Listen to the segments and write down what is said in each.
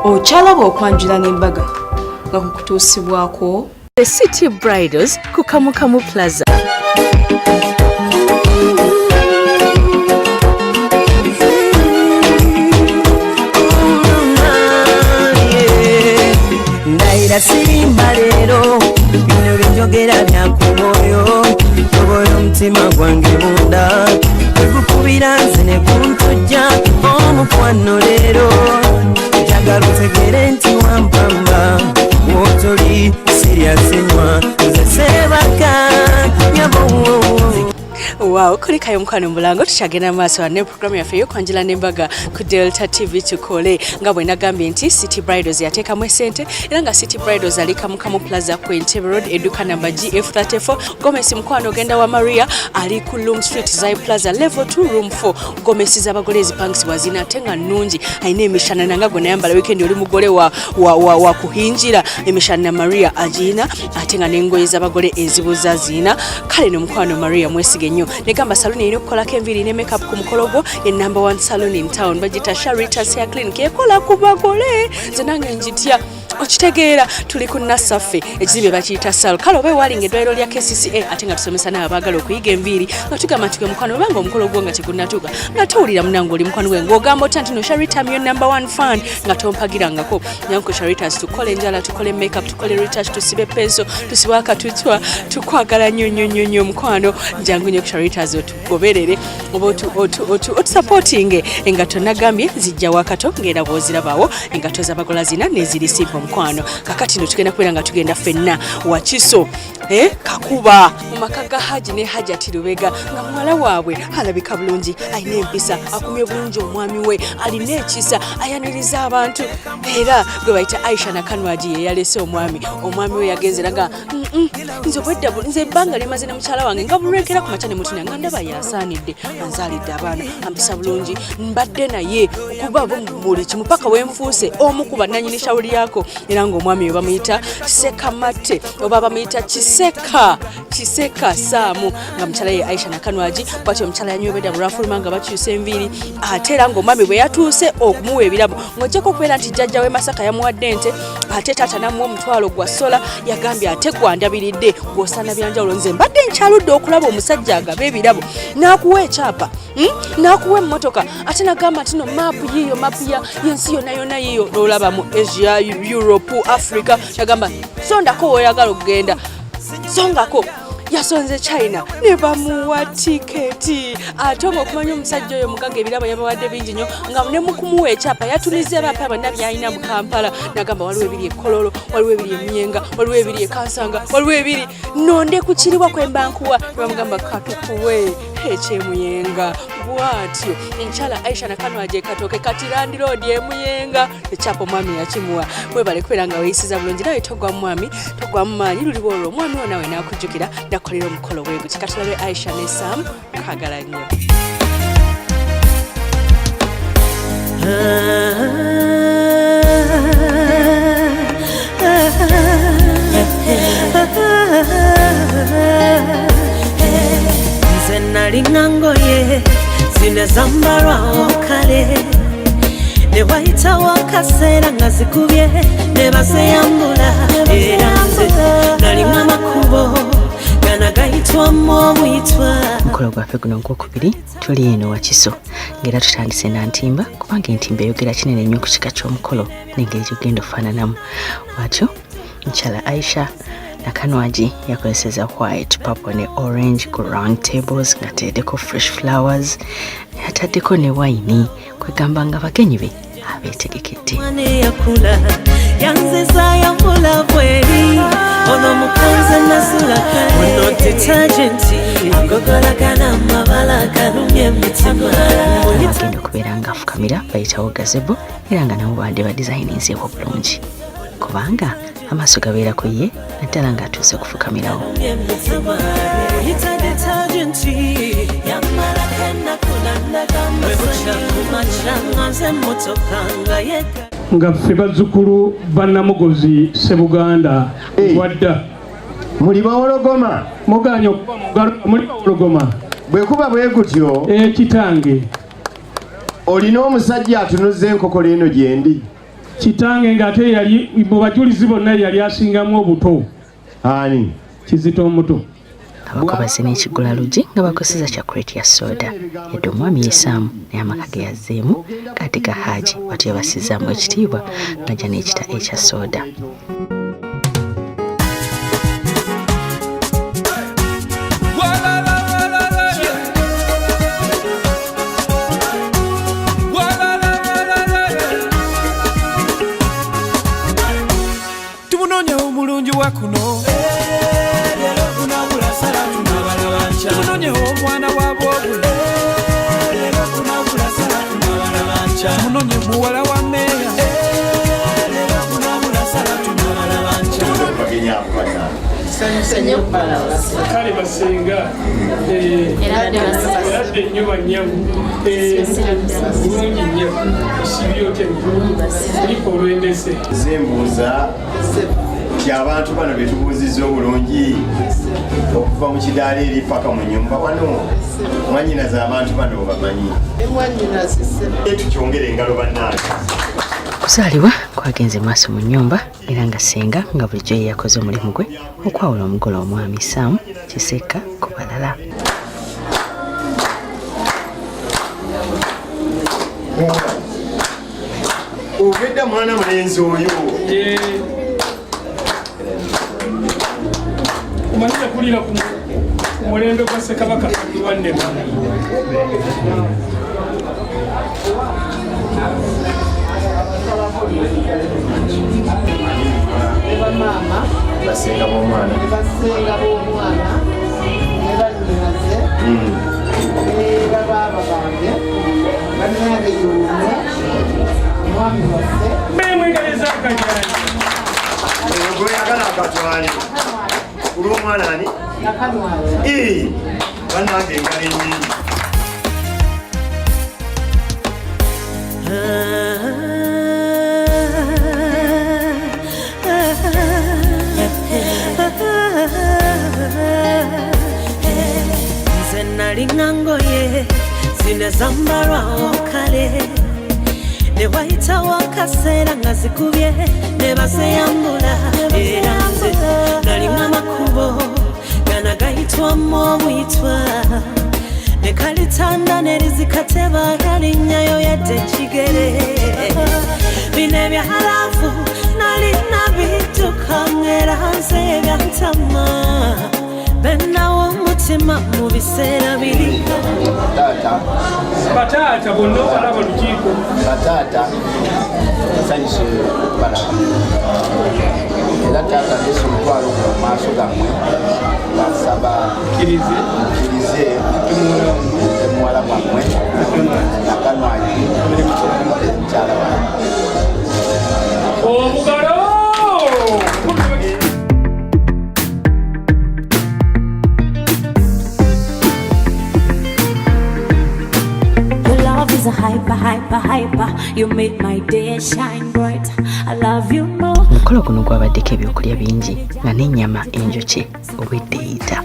Okyalaba okwanjula n'embaga nga kukutuusibwako The City Bridals ku Kamukamu Plaza. Ndayira sirimba leero, bino byenjogera bya ku mwoyo. Tobola omutima gwange munda, gwegukubira nze ne guntujja. Omukwano leero njagala otegere nti wampamba, wotoli siryasenywa, nze sebaka nyabo. Wow, kulikayo mukwano mulango, tukyagenda mu maaso ne programu yaffe ey'okwanjula n'embaga ku Delta TV. Tukole nga bwe nagambye nti City Bridals yateekamu esente, era nga City Bridals ali Kamukamu Plaza ku Entebbe Road, edduka namba GF34. Gomesi mukwano ogenda wa Maria, ali ku Loom Street, Zai Plaza, level 2, room 4. Gomesi z'abagole ezipangisibwa zina, ate nga nnungi, alina emishanana nga gwe nayambala weekend, oli mugole wa kuhinjira. Emishanana Maria agirina, ate nga n'engoye z'abagole ezibuza zirina. Kale no mukwano Maria mwesige nnyo. Negamba saluni erina okukolako enviiri ne makeup ku mukolo gwo, ye number one salon in town, bagita Sharitas Hair Clinic, ekola ku bagole. Nze nange njitya, okitegeera? Tuli ku Nasaffe, ekizimbe bakiyita Sal. Kale oba ewalinga eddwaliro lya KCCA, ate nga tusomesa n'abaagala okuyiga enviiri, nga tugamba nti gwe mukwano, obanga omukolo gwo nga tegunnatuuka, nga towulira munange oli mukwano gwe ng'ogamba otya nti no Sharita yo number one fan nga tompagirangako. Nyanku Sharitas, tukole enjala, tukole makeup, tukole retouch, tusibe pencil, tusibe akatutwa. Tukwagala nnyo nnyo nnyo nnyo mukwano. Jangu nnyo ku Sharitas otugoberere oba otusupportinge. Engatto nagambye zijja wakato, ng'era bw'ozirabawo engatto z'abagola zina neziri simple mukwano. Kakati no tugenda kubeera nga tugenda ffenna Wakiso, Kakuba, mu maka ga Haji ne Hajati Lubega, nga muwala waabwe alabika bulungi, alina empisa, akumye bulungi omwami we, alina ekisa, ayaniriza abantu, era gwe bayita Aisha Nakanwagi. Ye yalese omwami, omwami we yagenze era nga nze obwedda nze ebbanga lyemaze ne mukyala wange nga bulwekera ku makya ne mutunya nga ndaba yasaanidde, anzaalidde abaana, ampisa bulungi, mbadde naye okuba buli kimu paka wenfuuse omu ku bannanyini shawuli yako. Era ng'omwami we bamuyita Sekamatte oba bamuyita Kiseka, Kiseka Saamu, nga mukyala ye Aisha Nakanwagi. Bwatyo omukyala yanywebedda bulwafuluma nga bakyusa enviiri, ate era ng'omwami bwe yatuuse okumuwa ebirabo, ng'ojjako okubeera nti jjajja we Masaka yamuwadde ente, ate taata namuwa omutwalo gwa sola, yagambye ate gwandabiridde gw'osaana byanjawulo. Nze mbadde nkyaludde okulaba omusajja agaba ebirabo n'akuwa ekyapa, N'akuwa emmotoka, ate nagamba nti no maapu yiiyo, maapu ya yensi yonna yonna yiiyo, n'olaba mu Asia, Europe, Africa. Nagamba sondako woyagala okugenda, songako. Yasonze China ne bamuwa tiketi. Ate nga okumanya omusajja oyo mugaga, ebirabo yabawadde bingi nnyo, nga ne mukumuwa ekyapa yatumiza ebyapa bonna byalina mu Kampala. Nagamba waliwo ebiri e Kololo, waliwo ebiri e Munyenga, waliwo ebiri e Kansanga, waliwo ebiri nonde ku kiriwa kwemba nkuwa. Nebamugamba katukuwe ekyemuyenga. Bwatyo enkyala Aisha Nakanwagi ekatooke kati landlord emuyenga, ekyapa omwami yakimuwa. Webale kubeera nga weeyisiza bulungi, nawe togwa mwami, togwa mu maanyi. Luliba olwo omwami wo nawe nakujjukira nakukolera omukolo bwe guti. Katulabe Aisha ne Sam. Kagala nnyo. Nze nalinga ngoye zino zambalwawo kale, ne wayitawo akaseera nga zikubye ne bazeyambula. Era nze nalinga makubo gana gayitwamu obuyitwa. Omukolo gwaffe guno ogwokubiri tuli eno Wakiso, ng'era tutandise na ntimba, kubanga entimba eyogera kinene nnyo ku kika ky'omukolo n'engeri gyogenda ofaananamu. Bwatyo mukyala Aisha Nakanwagi yakozeseza white, purple ne orange ku round tables, nga teddeko fresh flowers, ataddeko ne wayini, kwegamba nga bagenyi be abeetegekedde. Mwana eyakula yanziza yavula bweri, ono mukanze nasula kale, ono detergent agogolagana amabala galumya emitima. Agenda okubeera nga afukamira bayitawo gazebo, era nga nabo badde badizayininzeewo bulungi, kubanga amaaso gabeera ku ye, naddala ng'atuuse okufukamirawo. Muyita detergent yamalako ennaku nandagamba kumakya nga nze emmotoka nga yega. Nga ffe bazzukulu ba Namugozi Sebuganda. Hey. Wadda. Muli bawologoma. Muganye okuba mu ngalo, muli bawologoma. Bwe kuba bwe gutyo, Ekitange. Olina omusajja atunuza enkokola eno gye ndi. Kitange ng'ate yali mu bajulizi bonna yali asingamu obuto. Ani? Kizito omuto. Abako bazze n'ekigulalugi nga bakoseza kya crate ya soda. Yadde omwami yesaamu naye amaka ge yazzeemu gaate ga Haaji bw'atyo yabasizzaamu ekitiibwa ng'ajja n'ekita ekya soda. Tumunonye omulungi wa kuno, tumunonye omwana wa bwobwe, tumunonye muwala wa meeya. Kale basenga eradde nnyo bannyamu bulungi nnyo osibye otya kuliko olwendese. Nze mbuuza nti abantu bano be tubuuzizza obulungi okuva mu kidaala eri paka mu nnyumba wano, mwannyinaze abantu bano obamanyi? Tukyongere engalo bannange. Okuzaalibwa kwagenze maaso mu nnyumba era nga ssenga nga bulijjo ye yakoze omulimu gwe okwawula omugole omwami Sam Kisekka ku balala. Obedda mwana mulenzi oyo. Omanyi yakulira ku mulembe gwa Ssekabaka Lwannema. Basenga b'omwana. Basenga b'omwana ne bannyinaze ne babaaba bange bannange y'omu omwami waffe. Mwegaleza akajanja. Gweyagala akatwale. Olw'omwana ani? Nakanwala. Bannange engalo ennyingi. Nze nalina ngoye zino zambalwawo kale, ne wayitawo akaseera nga zikubye ne bazeyambula. Era nze nalina amakubo ganagayitwamu obuyitwa, ne kalitanda ne lizikateba yalinnyayo yadde ekigere. Bino ebyalaavu nalina bidduka ng'era nze byantama, bennawo omutima mu biseera biri. Bataata bonna obalaba lukiiko. Bataata nsanyuse okubalaba era taata ndeese omutwalo guno mu maaso gammwe basaba Kkirize. Mukkirize muwala gwammwe Nakanwagi mukyala wange. Obugalo! Your love is a hyper, hyper, hyper. You make my day shine bright. I love you more. Omukolo guno gwabaddeko ebyokulya bingi nga n'ennyama enjokye obwedda eyita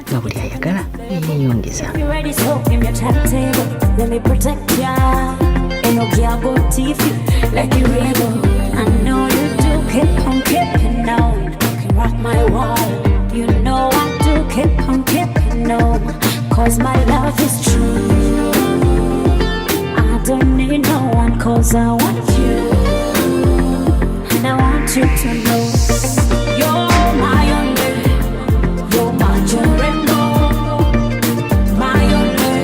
nga buli ayagala yeeyongeza. You ready, so give me a timetable. Let me protect ya. Ain't no girl go teeth you like you rebel. I know you do keep on keeping on. You can rock my world. You know I do keep on keeping on. 'Cause my love is true. I don't need no one 'cause I want you. And I want you to know you're my only, you're my Jerembo, my only,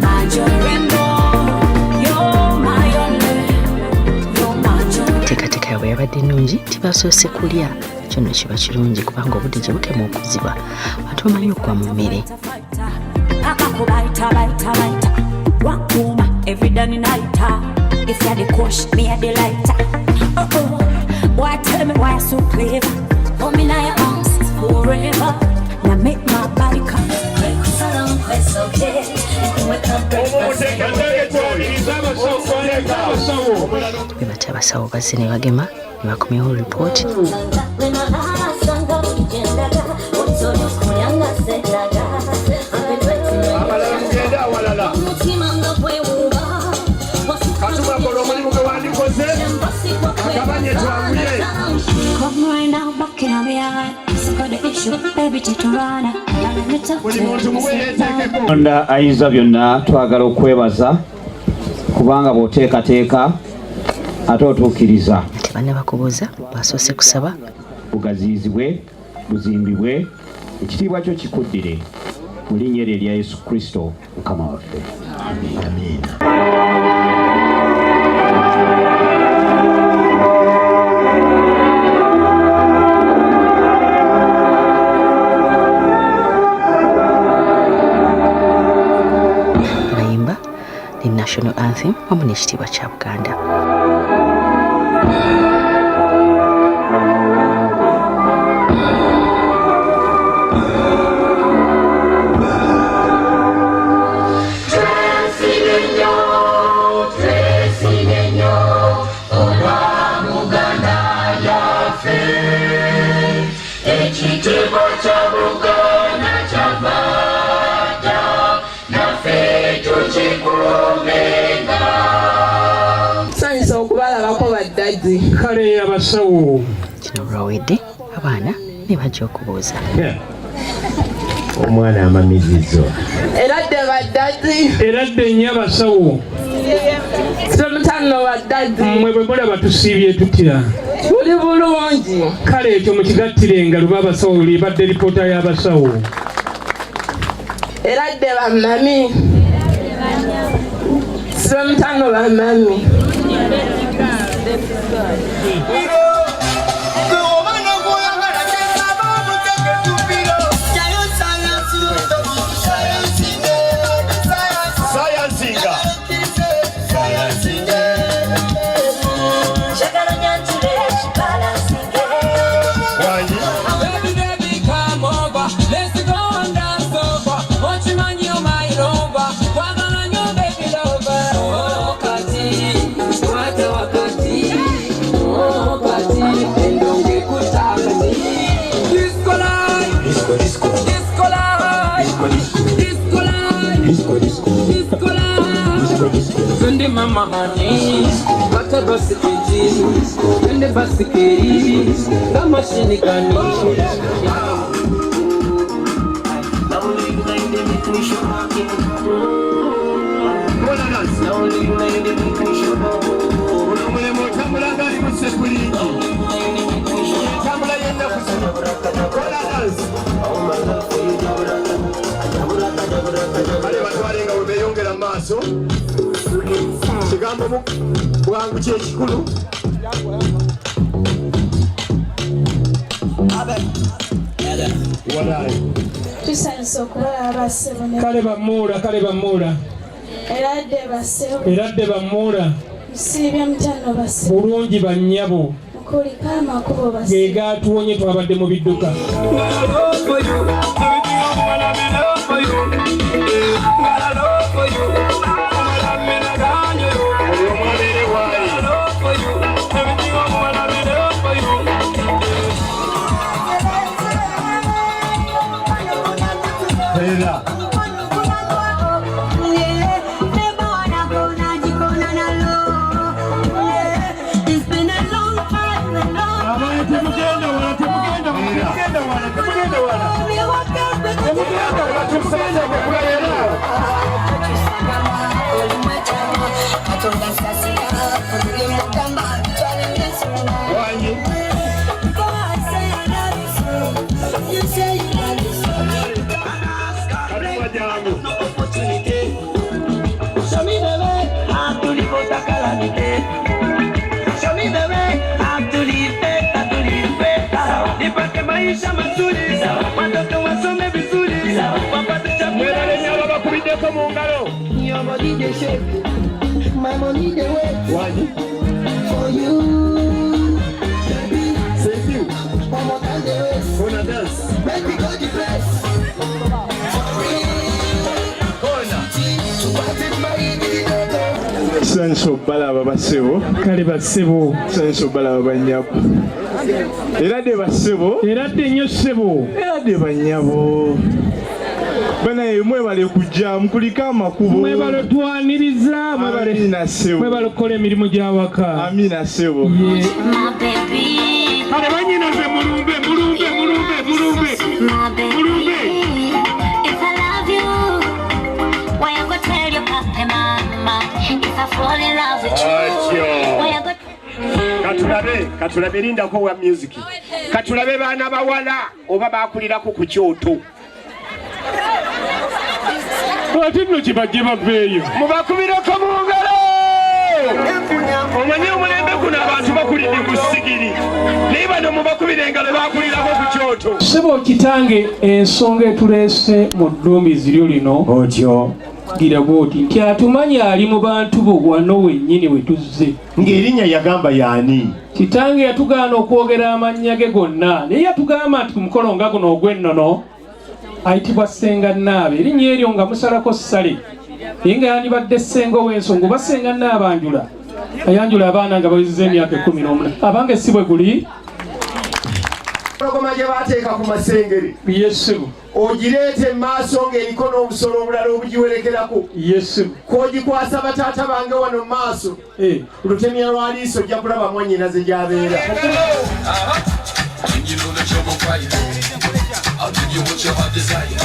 my Jerembo. You're my only, you're my Jerembo. Enteekateeka yaabwe yabadde nnungi nti basoose kulya kyo nno kiba kirungi kubanga obudde gye bukema okuziba abantu bamanyi okugwa mu mmere. Paka kubaita baita baita wakuma every day night. If you're the kush, me a the lighter. Oh oh, boy tell me why you so clever. Hold me in your arms forever. Now make my body come. Bwe batyo abasawo bazze ne bagema ne bakomyawo ripooti. Abalala mugende awalala. Katubakola omulimu gwe wandikoze. Tugabanye twanguye. Come right now, back in my eye. Sick of the issue, baby, teturana. Let me talk to you. Katonda ayinza byonna, twagala okwebaza kubanga bw'oteekateeka ate otuukiriza. Tebannaba kubuuza, basoose kusaba. Bugaziyizibwe, buzimbibwe, ekitiibwa kyo kikuddire mu linnya eryo erya Yesu Kristo Mukama waffe. Amiina. Bayimba ne national anthem wamu n'ekitiibwa kya Buganda. Ekitiibwa kya Buganda kyava dda, naffe tukikuumenga. Nsanyuse okubalabako baddaddi. Kale abasawo. Kino lwawedde, abaana ne bajja okubuuza. Omwana amamizizo. Era dde baddaddi. Era dde nnyo abasawo. Semutano baddaddi. Mmwe bwe mulaba tusiibye tutya? Tuli bulungi. Kale ekyo mukigattire engalo b'abasawo, libadde lipoota y'abasawo. Era dde bamami. Semutano bamami. Sayansinga. Wangi. Baby, baby, come over. Let's go and dance over. Ochimanyi you're my lover. Kwagala nnyo baby lover. Oh, kati, kwata wakati. Oh, kati, endonge kutakati. Disco life. Disco, disco. Disco life. Disco, disco. Disco life. Disco, disco. Disco life. Disco, disco. Twende mama honey, pata basikeli, twende basikeli, kama shinikani. Ono mulimu otambula ng'ali mu sekulingi. Entambula y'ennaku zino. Kola dance. Kale batwale nga bwe beeyongera mu maaso. Kigambo mu bwangu kyekikulu. Walayi. Tusanyuse okubalaba bassebo ne Kale bamuula, kale bamuula. Era dde bassebo. Era dde bamuula. Musiibye mutano bassebo. Bulungi bannyabo. Mukuliko amakubo bassebo. Ge gaatuwonye, twabadde mu bidduka. Buli omu abeere waali. Era. Abaana temugenda wala, temugenda wala, temugenda wala, temugenda wala. Temugenda wala, temugenda wala. Wangi. Katuwa jangu. Show me the way how to live out a calamity. Show me the way how to live better, to live better. Nipate maisha mazuri, watoto wasome vizuri, wapate chakula. Mwebale nnyo ababakubiddeko mu ngalo. Your body dey shake, my money dey wait Wangi. for you. Baby, Thank you. one more time dey wait. Kona dance. Make we go the place. For real. Kona. Tusanyuse okubalaba bassebo. Kale bassebo. Tusanyuse okubalaba bannyabo. Era dde bassebo. Era dde nnyo ssebo. Era dde bannyabo. Banaye mwebale kujja, mukulike amakubo. Mwebale twaniriza, mwebale Amina ssebo. Mwebale kukola emirimu gy'awaka. Amina ssebo. Kale bannyinaze mulumbe, mulumbe, mulumbe, mulumbe. Mulumbe. If I love you, why I go tell your papa mama? If I fall in love with you, why I go Katulabe, katulabe lindako wa music. Katulabe baana bawala oba bakulirako ku kyoto. Ate nno kibajje baveeyo. Mubakubireko mu ngalo. Omanyi omulembe guno abantu bakulidde ku ssigiri. Naye bano mubakubira engalo bakulirako ku kyoto. Ssebo kitange, ensonga etuleese mu ddumbizi lyo lino otyo gira bw'oti nti atumanyi ali mu bantu bo wano wennyini we tuzze. Ng'erinnya yagamba y'ani? Kitange yatugaana okwogera amannya ge gonna, naye yatugamba nti ku mukolo nga guno ogw'ennono ayitibwa Ssenga Nnaabe. Erinnya eryo nga musalako ssale, naye nga yandibadde Ssenga ow'ensonga oba Ssenga Nnaabanjula ayanjula abaana nga bawezezza emyaka 18. Abange si bwe guli? Empologoma gye baateeka ku masengere. Yes ssebo. Ogireete mu maaso ng'eriko n'obusolo obulala obugiwerekerako. Yes ssebo. Kw'ogikwasa bataata bange wano mu maaso. Lutemya lwa liiso ojja kulaba mwannyinaze gy'abeera. And you know that you're on fire. I'll give you what your heart desire. You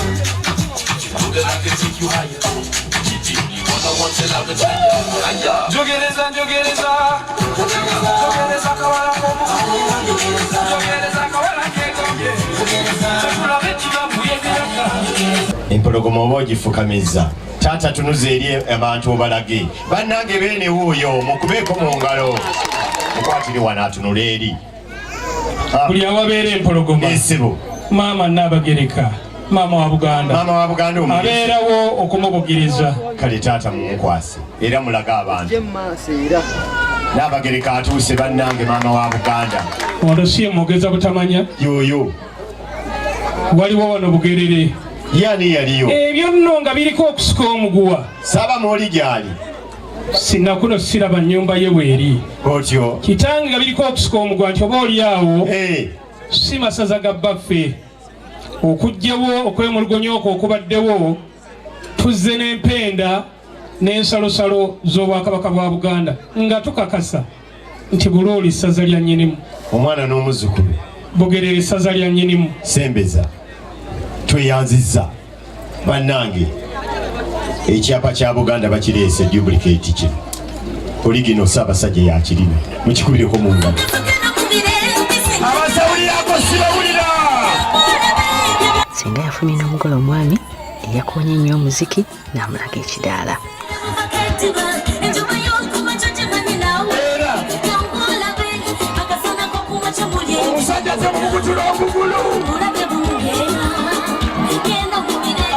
know that I can take you higher. You the only one I want till I retire. Njogereza, njogereza, njogereza kawala komu, njogereza kawala kegombye, tekulabe kibabuye biraka. Empologoma oba ogifukamiza. Taata tunuza eri abantu obalage. Bannange beene wuuyo mukubeeko mu ngalo. Mukwatire wano atunule eri. Buli awabeera empologoma. Ssebo. Maama Nnaabagereka, maama wa Buganda. Maama wa Buganda omugezi. Abeerawo okumubugiriza. Kale taata mumukwase era mulage abantu. Nnaabagereka atuuse bannange, maama wa Buganda. Wano si mwogeza butamanya. Yoyo. Waliwo wano Bugerere. Yani yaliyo. Ebyo nno nga biriko okusika omuguwa. Ssaabamoli gy'ali. Sinakuno siraba nnyumba ye weeri. Otyo. Kitange nga biriko okusika omuguwa nti oba oli awo. Si masaza ga bbaffe. Okuggyawo okwemulugunya okwo okubaddewo, tuzze n'empenda n'ensalosalo z'Obwakabaka bwa Buganda nga tukakasa nti Bulooli ssaza lya nnyinimu. Omwana n'omuzzukulu. Bugerere ssaza lya nnyinimu. Sembeza. Tweyanzizza. Bannange, ekyapa kya Buganda bakireese duplicate kino. Oligino Ssaabasajja yakirina. Mukikubireko mu ngalo. Abasawulirako sibawulira. Ssenga yafunye n'omugole omwami eyakoonye ennyo omuziki n'amulaga ekidaala. Omusajja temumukutula omugulu.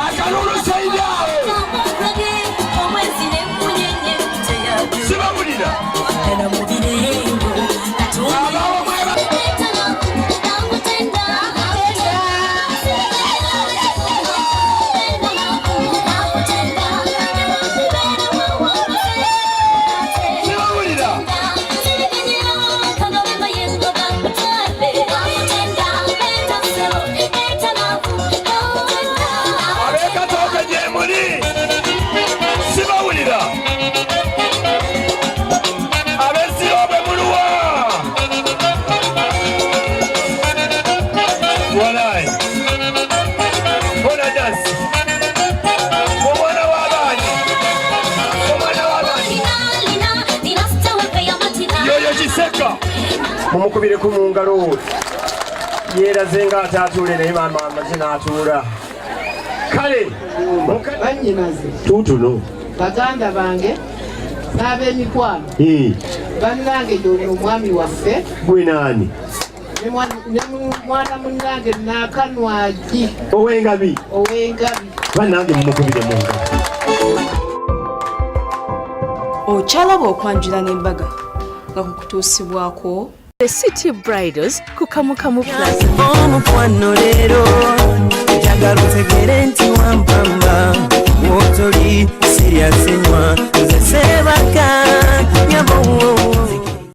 Akalulu saidaawo. Sibawulira. Abawo mweba. Sibawulira. Ab'ekatooke gye muli. Sibawulira. Ab'Esirobwe muluwa. Walayi. Bona dance. Omwana w'abaani. Omwana w'abaani. Yoyo Kiseka. Mumukubireko mu ngalo. Yeeraze ng'ataatuule naye maama amaze n'atuula. Kale. Bannyinaze, Tuutuno. baganda bange n'ab'emikwano, bannange, yono omwami waffe Gwe naani? ne mwana munnange Nakanwagi. Ow'engabi. Ow'engabi. Bannange mumukubire mu ngalo. Okyalaba okwanjula n'embaga nga kukutuusibwako The City Bridals ku Kamukamu Plaza. Omukwano leero njagala otegere nti wampamba wotoli siryasenywa nze sebaka nyabo.